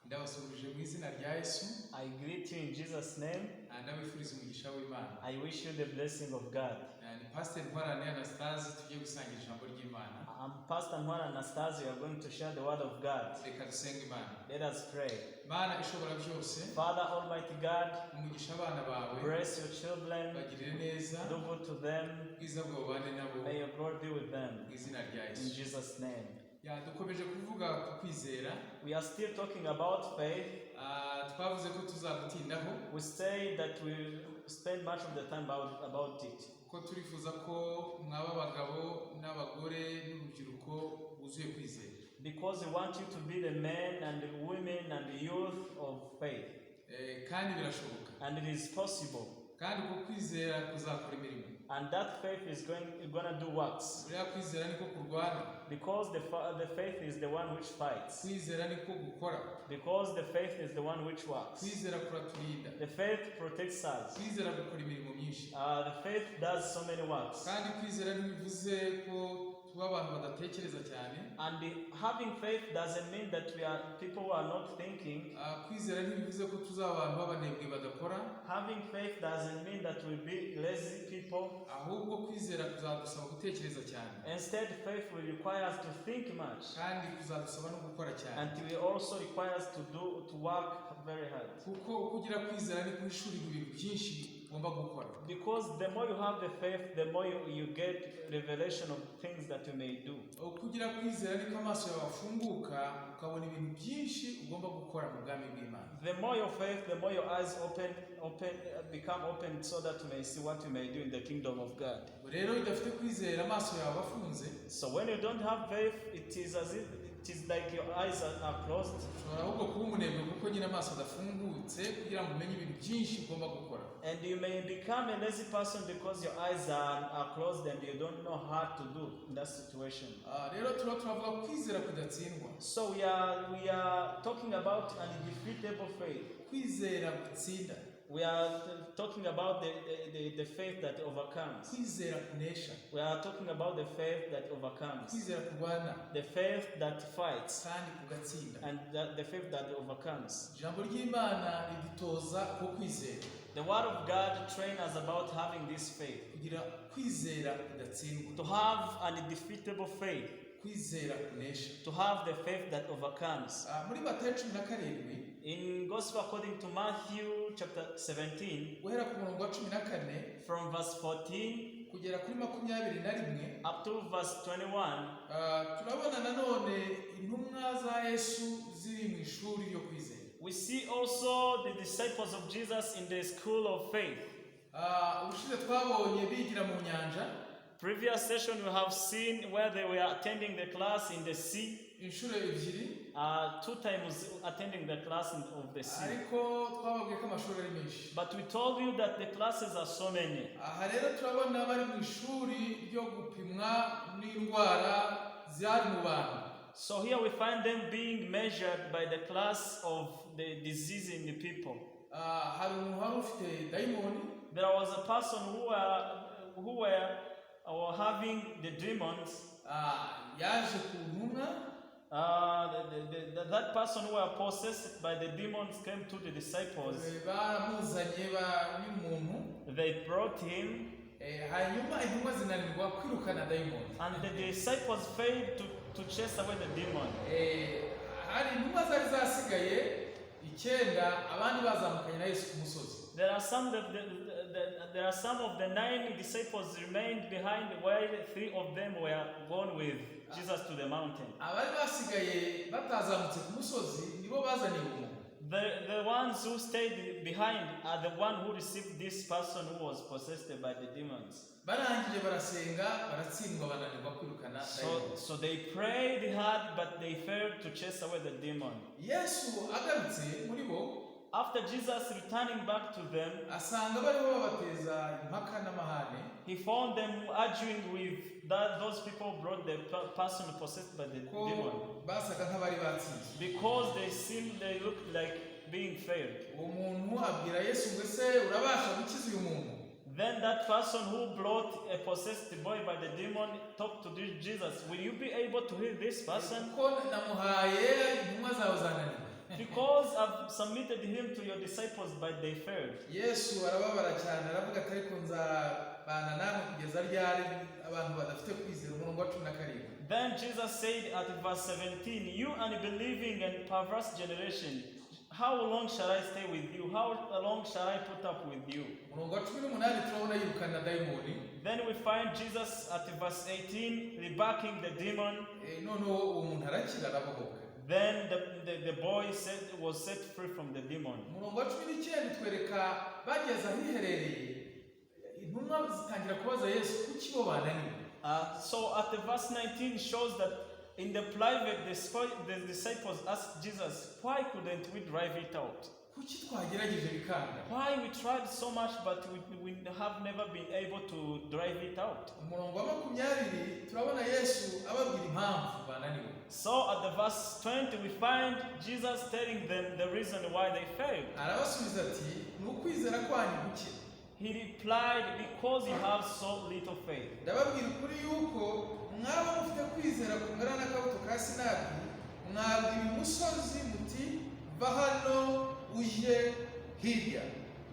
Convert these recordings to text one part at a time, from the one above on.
Ndabasuhuje mu izina rya Yesu. I greet you in Jesus' name. Ndabifuriza umugisha w'Imana. I wish you the blessing of God. Ni Pasiteri Ntwarane Anastase, tugiye gusangira ijambo ry'Imana. I'm Pastor Ntwara Anastase. We are going to share the word of God. Reka dusenge Imana. Let us pray. Imana ishobora byose, Father, Almighty God, umugisha abana bawe, bless your children. Bagirire neza, Do good to them. Ubwiza bwawe bubane nabo. May your glory be with them. Mu izina rya In Yesu. Jesus' name. Ya, dukomeje kuvuga ku kwizera. We are still talking about faith. Twavuze ko tuzagutindaho, We say that we spend much of the time about it. Ko turifuza ko mwaba abagabo n'abagore n'urubyiruko buzuye kwizera. Because we want you to be the men and the women and the youth of faith. Kandi birashoboka. And it is possible. Kandi uko kwizera kuzakora imirimo. And that faith is gonna do works. Buriya kwizera niko kurwana. Because the faith is the one which fights. Kwizera niko gukora. Because the faith is the one which works. Kwizera kuraturinda. The faith protects us. Kwizera gukora imirimo myinshi. The faith does so many works. Kandi kwizera ntibivuze ko tuba abantu badatekereza cyane. And having faith doesn't mean that we are people who are not thinking. Kwizera ntibivuze ko tuzaba abantu b'abanebwe badakora. Having faith doesn't mean that we'll be lazy people. Ahubwo kwizera kuzadusaba gutekereza cyane. Instead, faith will require us to think much. Kandi kuzadusaba no gukora cyane. And it will also require us to work very hard. Kuko uko ugira kwizera niko uhishurirwa ibintu byinshi ugomba gukora. Because the more you have the faith, the more you get revelation of things that you may do. Uko ugira kwizera niko amaso yawe afunguka, ukabona ibintu byinshi ugomba gukora mu bwami bw'Imana. The more your faith, the more your eyes become open so that you may see what you may do in the kingdom of God. Rero iyo udafite kwizera, amaso yawe aba afunze. So when you don't have faith, it is as if it is like your eyes are closed. Ushobora ahubwo kuba umunebwe, kuko nyine amaso adafungutse kugira ngo umenye ibintu byinshi ugomba gukora. And you may become a lazy person because your eyes are closed and you don't know how to do in that situation. Rero tuba turavuga kwizera kudatsindwa. So we are talking about an undefeatable faith. Kwizera gutsinda. We are talking about the faith that overcomes. Kwizera kunesha. We are talking about the faith that overcomes. Kwizera kurwana. The faith that fights kandi kugatsinda. And the faith that overcomes. Ijambo ry'Imana ridutoza ko kwizera, The word of God trains us about having this faith. Kugira kwizera kudatsindwa. To have an undefeatable faith. Kwizera kunesha. To have the faith that overcomes. Muri Matayo 17, In Gospel according to Matthew chapter 17, guhera ku murongo wa 14 from verse 14 kugera kuri 21, up to verse 21, turabona nanone intumwa za Yesu ziri mu ishuri ryo kwizera. We see also the disciples of Jesus in the school of faith. Ubushize twabonye bigira mu nyanja. Previous session we have seen where they were attending the class in the sea, Inshuro ebyiri. Two times attending the class of the sea. Ariko twababwiye ko amashuri ari menshi. But we told you that the classes are so many. Aha rero turabona bari mu ishuri ryo gupimwa n'indwara zari mu bantu. So here we find them being measured by the class of the disease in the people. Hari umuntu wari ufite dayimoni. There was a person who were having the demons. Yaje ku ntumwa. That person who were possessed by the demons came to the disciples. Baramuzanye ba n'umuntu. They brought him, Hanyuma intumwa zinanirwa kwirukana dayimoni. And the disciples failed to chase away the demon. Hari intumwa zari zasigaye icyenda, abandi bazamukanye na Yesu ku musozi. There are some of the nine disciples remained behind, while three of them were gone with Jesus to the mountain. Abari basigaye batazamutse ku musozi nibo bazaniye umuntu. The ones who stayed behind are the one who received this person who was possessed by the demons. Barangije barasenga, baratsindwa, bananirwa kwirukana So, dayimoni. so they prayed hard, but they failed to chase away the demon. Yesu agarutse muri bo, After Jesus returning back to them, asanga bariho babateza impaka n'amahane. He found them arguing with those people who brought the person possessed by the Ko demon. Basaga nk'abari batsinzwe. Because they looked like being failed. Uwo muntu abwira Yesu ngo: "Ese urabasha gukiza uyu muntu?" Then that person who brought a possessed boy by the demon talked to this Jesus, "Will you be able to heal this person?" "Kuko namuhaye intumwa zawe zananiwe." Because I've submitted him to your disciples, but they failed." Yesu arababara cyane, aravuga ati: "Ariko nzabana namwe kugeza ryari, abantu badafite kwizera?" Umurongo wa 17. Then Jesus said at verse 17, "You unbelieving and perverse generation, how long shall I stay with you? How long shall I put up with you?" Umurongo wa 18 turabona yirukana dayimoni. Then we find Jesus at verse 18 rebuking the demon. Noneho uwo muntu arakira, arabohoka. Then the boy was set free from the demon. Umurongo wa 19 twereka bageze ahiherereye, intumwa zitangira kubaza Yesu kuki bo bananiwe. So at the verse 19 shows that in the private, the disciples asked Jesus, "Why couldn't we drive it out?" Kuki twagerageje bikanga? Why we tried so much, but we have never been able to drive it out? Umurongo wa 20 turabona Yesu ababwira impamvu bananiwe. So at the verse 20, we find Jesus telling them the reason why they failed. Arabasubiza ati: "Ni ukwizera kwanyu guke." He replied, "Because you have so little faith." "Ndababwira ukuri yuko mwaba mufite kwizera kungana n'akabuto ka sinapi, mwabwira uyu musozi muti: 'Va hano ujye hirya,'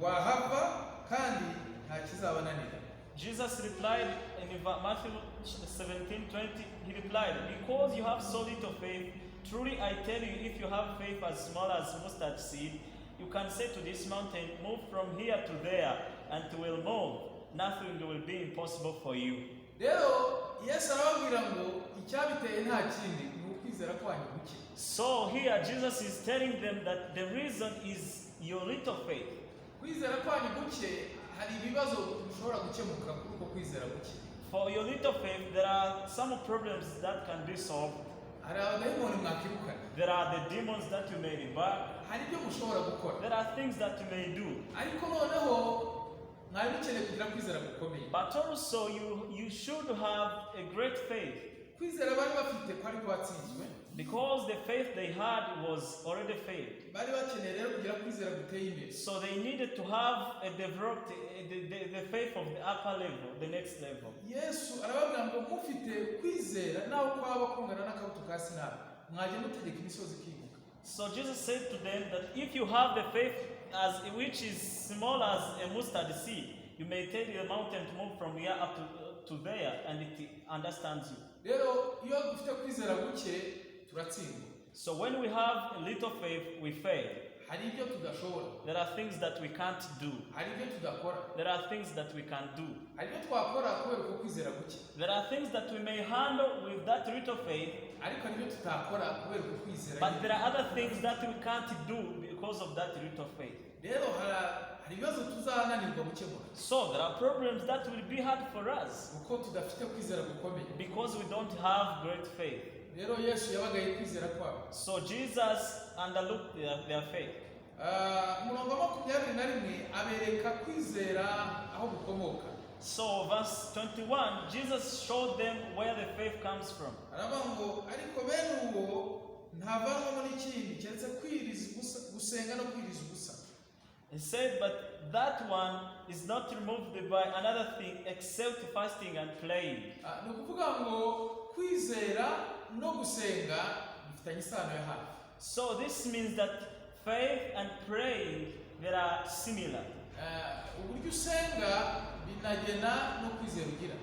wahava, kandi nta kizabananira." Jesus replied in Matthew 17:20, he replied, "Because you have so little faith, truly I tell you, if you have faith as small as mustard seed, you can say to this mountain, 'Move from here to there,' and it will move. Nothing will be impossible for you." Rero Yesu arababwira ngo icyabiteye nta kindi, ni ukwizera kwanyu guke. So here Jesus is telling them that the reason is your little faith. Kwizera kwanyu guke, hari ibibazo bishobora gukemuka kuri uko kwizera guke. For your little faith, there are some problems that can be solved. Hari abadayimoni mwakirukana. There are the demons that you may rebuke. Hari ibyo mushobora gukora. There are things that you may do. Ariko noneho mwari mukeneye kugira kwizera gukomeye. But also, you should have a great faith Kwizera bari bafite kwari kwatsinzwe. Because the faith they had was already failed. Bari bakeneye rero kugira kwizera guteye imbere. So they needed to have a developed the faith of the upper level, the next level. Yesu arababwira ngo mufite kwizera naho kwaba kungana n'akabuto ka sinapi, mwajya mutegeka imisozi ikimuka. So Jesus said to them that if you have the faith as which is small as a mustard seed, you may tell the mountain to move from here up to there, and it understands you. Rero iyo dufite kwizera guke turatsindwa. So when we have a little faith, we fail. Hari ibyo tudashobora. There are things that we can't do. Hari ibyo tudakora. There are things that we can do. Hari ibyo twakora kubera uko kwizera guke. There are things that we may handle with that little faith, Ariko hari ibyo tutakora kubera uko kwizera. But there are other things that we can't do because of that little faith. Rero hari ibibazo tuzananirwa gukemura So there are problems that will be hard for us kuko tudafite kwizera gukomeye. Because we don't have great faith. Rero Yesu yabagaye kwizera kwabo. So Jesus underlooked their faith. Ah, umurongo wa 21 abereka kwizera aho gukomoka. So verse 21, Jesus showed them where the faith comes from. Aravuga ngo: "Ariko bene uwo ntavanwamo n'ikindi keretse kwiriza ubusa, gusenga no kwiriza ubusa." He said, "But that one is not removed by another thing except fasting and praying." Ah, ni ukuvuga ngo kwizera no gusenga bifitanye isano ya hafi. So this means that faith and praying, they are similar. Ah, uburyo usenga binagena no kwizera ugira.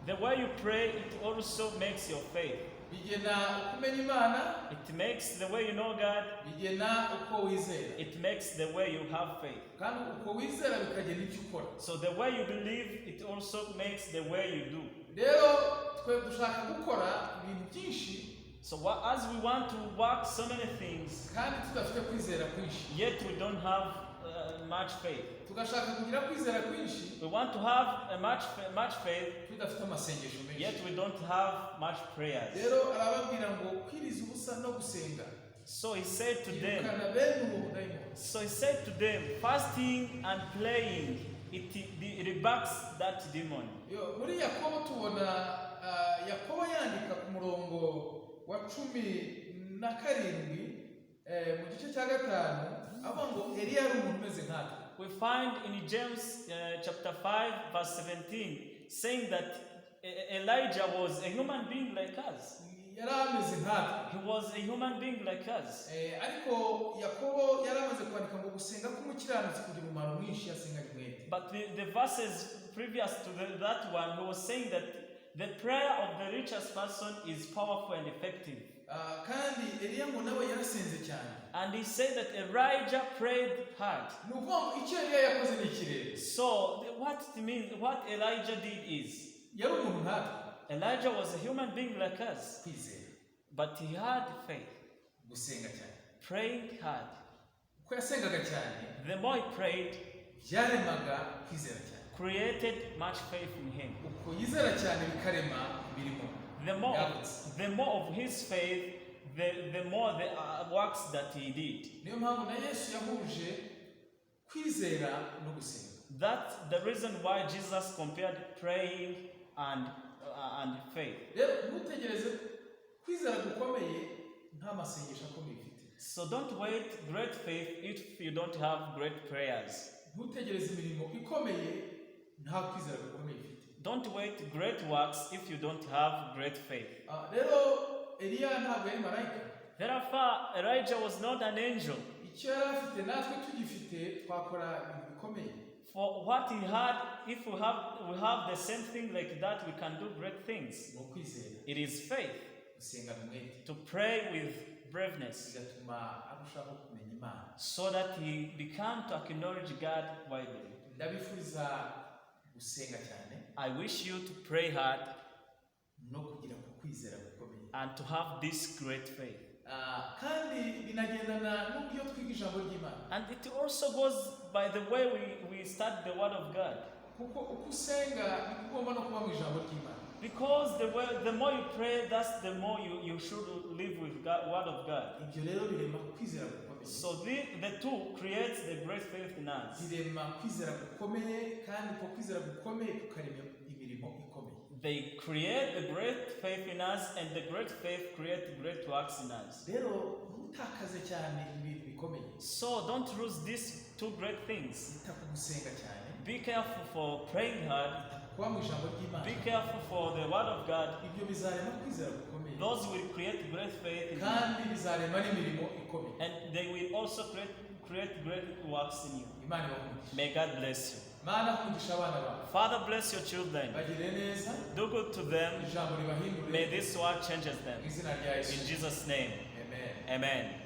The way you pray, it also makes your faith. Bigena uko umenya Imana. It makes the way you know God. Bigena uko wizera. It makes the way you have faith. Kandi uko wizera bikagena icyo ukora. So the way you believe, it also makes the way you do. Rero twe dushaka gukora ibintu byinshi So as we want to work so many things, kandi tudafite kwizera kwinshi. Yet we don't have much faith. Tugashaka kugira kwizera kwinshi We want to have a much faith, tudafite amasengesho menshi. Yet we don't have much prayers. Rero arababwira ngo kwiriza ubusa no gusenga So he said to them, yirukana bene uwo mudayimoni. So he said to them, fasting and praying, it rebukes that demon. Yo, muri Yakobo tubona Yakobo yandika ku murongo wa 17 mu gice cya 5 avuga ngo Eliya yari umuntu umeze nkatwe. We find in James chapter 5, verse 17, saying that Elijah was a human being like us. Yari ameze nkatwe. He was a human being like us. Ariko Yakobo yari y'umukiranutsi kugira umumaro mwinshi iyo asenganye umwete. But the verses previous to that one, he was saying that the prayer of the richest person is powerful and effective. Ah, kandi Eliya ngo nawe yarasenze cyane. And he said that Elijah prayed hard. Ni ukuvuga ngo icyo Eliya yakoze ni iki rero? So what it means, what Elijah did is, Yari umuntu nkatwe. Elijah was a human being like us, Kwizera, but he had faith, gusenga cyane. Praying hard. Uko yasengaga cyane, The more he prayed, byaremaga kwizera cyane. Created much faith in him. Uko yizera cyane bikarema imirimo yagutse. The more of his faith, the more the works that he did. Niyo mpamvu na Yesu yahuje kwizera no gusenga. That's the reason why Jesus compared praying and faith. Rero ntutegereze kwizera gukomeye nta masengesho akomeye ufite. So don't wait great faith if you don't have great prayers. Ntutegereze imirimo ikomeye nta kwizera gukomeye ufite. Don't wait great works if you don't have great faith. Ah, rero Eliya ntabwo yari marayika. Therefore, Elijah was not an angel. Icyo yari afite natwe tugifite twakora ibintu bikomeye. For what he had, if we have the same thing like that, we can do great things. Ni ukwizera, It is faith gusengana umwete, to pray with braveness bigatuma arushaho kumenya Imana. So that he become to acknowledge God widely. Ndabifuriza gusenga cyane I wish you to pray hard no kugira ku kwizera gukomeye. And to have this great faith. Ah, kandi binagendana n'uburyo twiga ijambo ry'Imana. And it also goes by the way we start the Word of God. Kuko uko usenga niko ugomba no kuba mu ijambo ry'Imana. Because the more you pray, that's the more you should live with God, Word of God. Ibyo rero birema kwizera gukomeye. So the two creates the great faith in us. Birema kwizera gukomeye kandi uko kwizera gukomeye kukarema imirimo ikomeye. They create the great faith in us, and the great faith create great works in us. Rero ntutakaze cyane ibintu bikomeye. So don't lose these two great things. Ita ku gusenga cyane, Be careful for praying hard. ita ku kuba mu ijambo ry'Imana. Be careful for the Word of God. Ibyo bizarema kwizera gukomeye Those will create great faith in you, kandi bizarema n'imirimo ikomeye. And they will also create great works in you. Imana ibahe umugisha. May God bless you. Mana umugisha abana bawe. Father, bless your children. Bagire neza. Do good to them. Ijambo ribahindure. May this word changes them. Mu izina rya Yesu. In Jesus' name, Amen. amen.